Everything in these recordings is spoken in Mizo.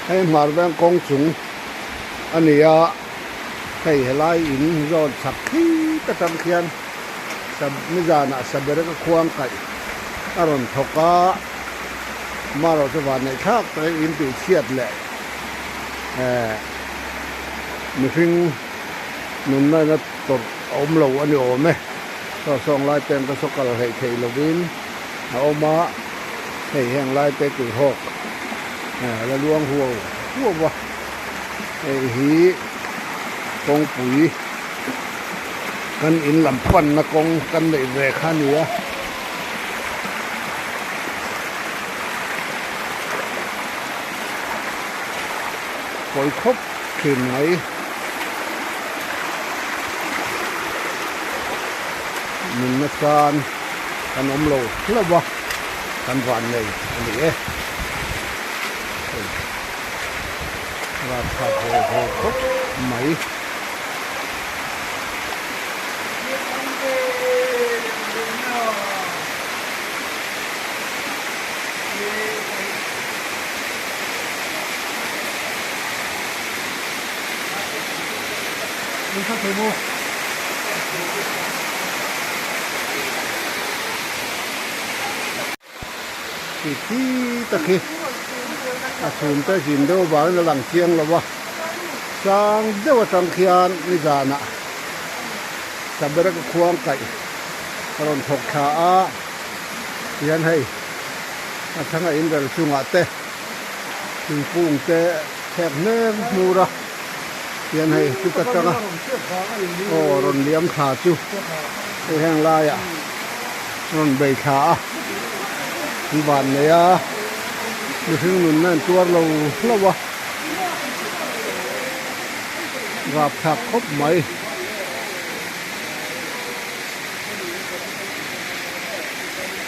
Hei hmar veng kawng chung a ni a, hei helai in zawn chak khi ta tang khian nizanah Sabereka khuang kaih a rawn thawk a, marawh chu van neih thlak takin in tih chhiat leh eh mihring nunna ina tawrh a awm lo a ni awm e. Saw sawng lai peng ka saw kal hleih theih lovin a awm a, hei heng lai te tuihawk a la luang huau huau a, hei hi kawngpui kan in lam panna kawng kan neih ve kha a ni a. Pawi khawp thin mai. Nunna tan kan awm lo hlauh a, kan van nei a ni e. Hei rapthlak ve ve khawp mai. Ti khi tak hi a chhum te zin deuh avangin a lang chiang lo a, sang deuh atang khian nizanah Sabereka khuang kaih a rawn thawk thla a, tihian hei a thlang a inrel chungah te thingkung te thlek hmer hmur a hian hei chuta tanga aw rawn liam thla chu hei heng laiah rawn bei thla a an van nei a mihring nunna an tuar lo hlauh a rapthlak khawp mai.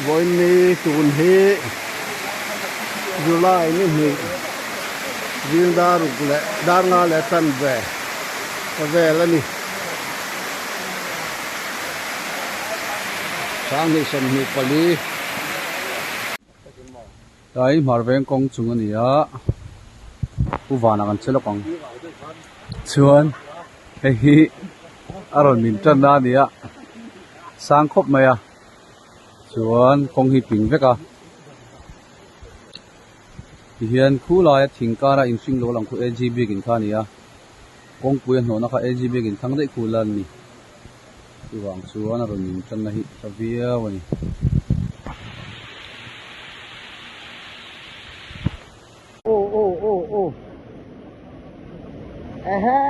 Vawiin tun hi July ni hnih zing dar ruk leh dar nga leh tan ve ka vel a ni. Sanghnih 24. Tlai hmar veng kawng chung a ni a, Pu Vana kan che lawk ang. Chuan hei hi a rawn min tan a ni a, sang khawp mai a, chuan kawng hi ping vek a, tihian khu laia thing kara inhring lo lang khu AG biakin kha a ni a, kawngpui a hnawhna kha AG biakin thlang daih khu la a ni. Chuvang chuan a rawn min tanna hi tha viau a ni. Aw aw aw aw ehe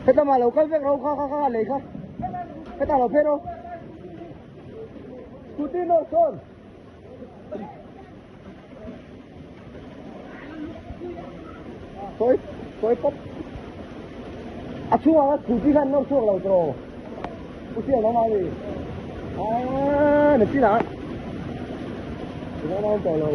heta mah lo kal vek ro kha kha kha lei kha heta lo phei ro scooty no sawn Sawi sawi pawp a chhungah scooty khan nawr chhuak lo tawh u siam ang ani aa ni chinah tawh lo.